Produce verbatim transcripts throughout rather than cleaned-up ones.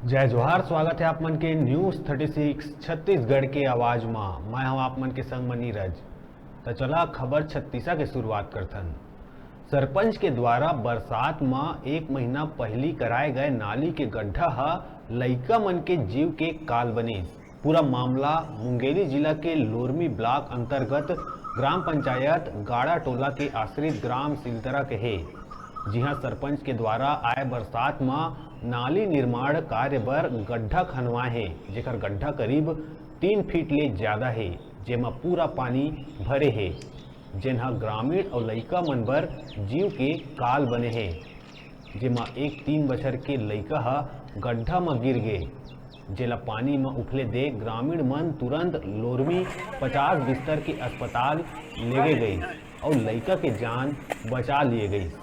जय जोहार, स्वागत है आप मन के News Thirty Six छत्तीसगढ़ के आवाज मा। मैं हूं आप मन के संग म नीरज। त चला खबर छत्तीसा के शुरुआत करथन। सरपंच के द्वारा बरसात म एक महीना पहिली कराए गए नाली के गड्ढा ह लइका मन के जीव के काल बनिस। पूरा मामला मुंगेली जिला के लोरमी ब्लॉक अंतर्गत ग्राम पंचायत गाड़ा टोला के आश्रित ग्राम सिलतरा के हे, जिहां सरपंच के द्वारा आए बरसात म नाली निर्माण कार्य बर गड्ढा खनवाए हे, जेकर गड्ढा करीब तीन फीट ले ज्यादा हे, जेमा पूरा पानी भरे हे, जेन ह ग्रामीण अउ लइका मन बर जीव के काल बने हे, जेमा एक तीन बछर के लइका ह गड्ढा म गिर गे, जेला पानी म उफले देख ग्रामीण मन तुरंत लोरमी पचास बिस्तर के अस्पताल लेगे गइस अउ लइका के जान बचा लिए गइस।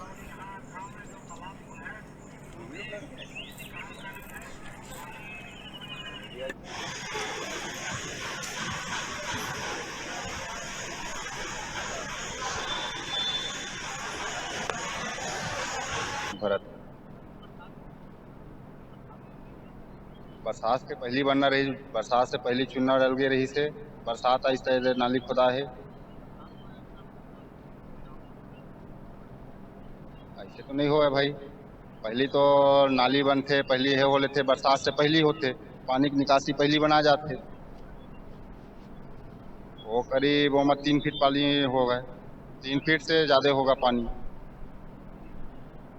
भरत। बरसात से पहिली बनना रहिस, बरसात से पहिली चुन्ना डल गे रहिस हे, बरसात आइस त एदे नाली खोदा हे। अइसे तो नइ होवय भाई, पहिली तो नाली बनथे, पहिली हे हो लेथे, बरसात से पहिली होथे, पानी के निकासी पहिली बना जाथे। वो करीब ओमा तीन फीट पानी होगा, तीन फीट से ज्यादा होगा पानी,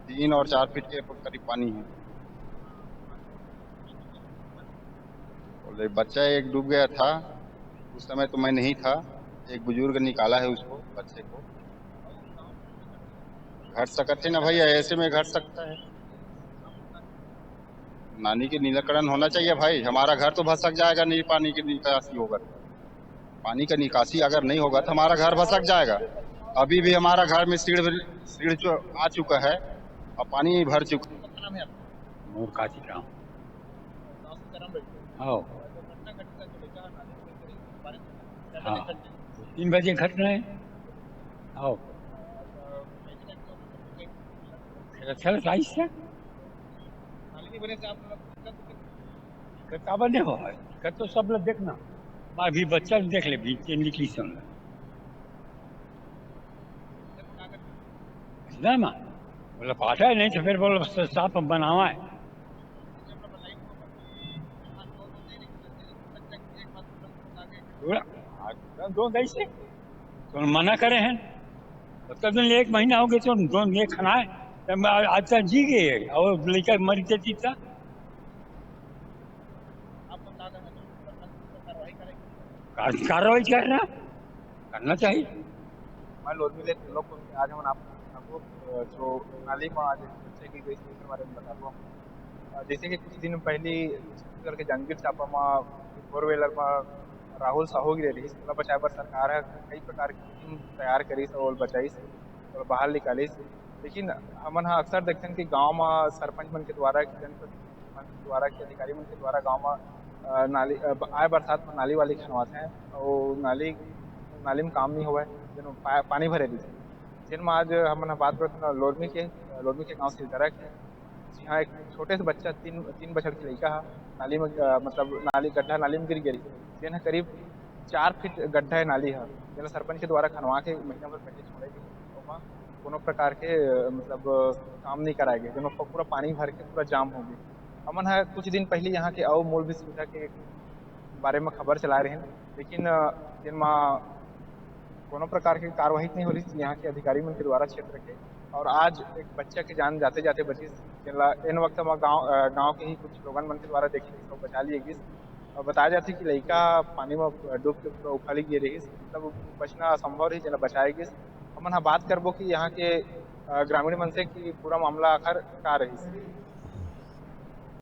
तीन और चार फीट के करीब पानी है। बोले, बच्चा एक डूब गया था, उस समय तो मैं नहीं था, एक बुजुर्ग निकाला है उसको, बच्चे को। घट सकत है ना भैया, ऐसे में घट सकता है। नाली के नीलाकरण होना चाहिए भाई, हमारा घर तो भसक जाएगा नहीं, पानी की निकासी होगा तो। पानी का निकासी अगर नहीं होगा तो हमारा घर भसक जाएगा। अभी भी हमारा घर में सीढ़, सीढ़ चु-, आ चुका है और पानी भर चुका है। मोर काशी राम। हाँ। हाँ। तीन बजे घटना है। हाँ। अच्छा, अच्छा, आइस है। दिक्कत काबर नहीं हो? दिक्कत तो सब लोग देखना। मैं भी बच्चा देख ले, भी निकली से हमला। ना, ना। बोला, पाटा है नहीं तो फिर बोला, स-, साफ बनावा है। पूरा, आज दो दिन से तो मना करे हैं। तब तक एक महीना हो गया तो दो दिन खाना है। तब आज तक जी गए और लड़का मर जाती था। कार्रवाई करना, करना चाहिए। मैं लोरमी ले लोग को आज हम आप, आपको, अ, जो नाली में आज बच्चे की गई, इसके बारे में बता दूँ। अ, जैसे कि कुछ दिन पहले छत्तीसगढ़ के जांजगीर चांपा में फोर व्हीलर में राहुल साहू गिरे रही, इसके बचाए बर सरकार है कई प्रकार की टीम तैयार करी और बचाई और बाहर निकाली। लेकिन हमन ह अक्सर देखथन कि गांव म सरपंच मन के द्वारा, जनप्रतिनिधि मन के द्वारा, के अधिकारी मन के द्वारा गांव म, अ, नाली, अ, ब-, आए बरसात म नाली वाली खनवाथे अउ नाली, नाली म काम नइ होवय, जेन म पा-, पानी भरे रहिथे। जेन म आज हमन ह बात करत हन लोरमी के, अ, लोरमी के गांव सिलतरा के, जिहां एक छोटे से बच्चा, तीन, तीन बछर के लइका ह नाली म, अ, मतलब नाली, गड्ढा नाली म गिर गे रहिस, जेन ह करीब चार फीट गड्ढा हे नाली ह, जेला सरपंच के द्वारा खनवा के महीना भर पहले छोड़े गे, ओमा कोनो प्रकार के, अ, मतलब, अ, काम नइ कराए गे, जेमा प-, पूरा पानी भर के पूरा जाम हो गे। हमन ह कुछ दिन पहले यहाँ के अउ मूलभूत सुविधा के बारे में खबर चलाए रहेन, लेकिन, अ, जेन म कोनो प्रकार के कार्रवाई नइ हो रही यहाँ के अधिकारी मन के द्वारा क्षेत्र के। और आज एक बच्चा के जान जाते-जाते बचिस, जेला एन वक्त म गाँव, अ, गाँव के ही कुछ लोगन मन के द्वारा देखे गिस अउ बचा लिए गिस। अउ बताया जाथे कि लइका पानी म डूब के पूरा उफाली गे रहिस, मतलब बचना असंभव रहिस, जेला बचाए गिस। हमन ह बात करबो कि यहाँ के, अ, ग्रामीण मनसे की पूरा मामला आखिर का रहिस।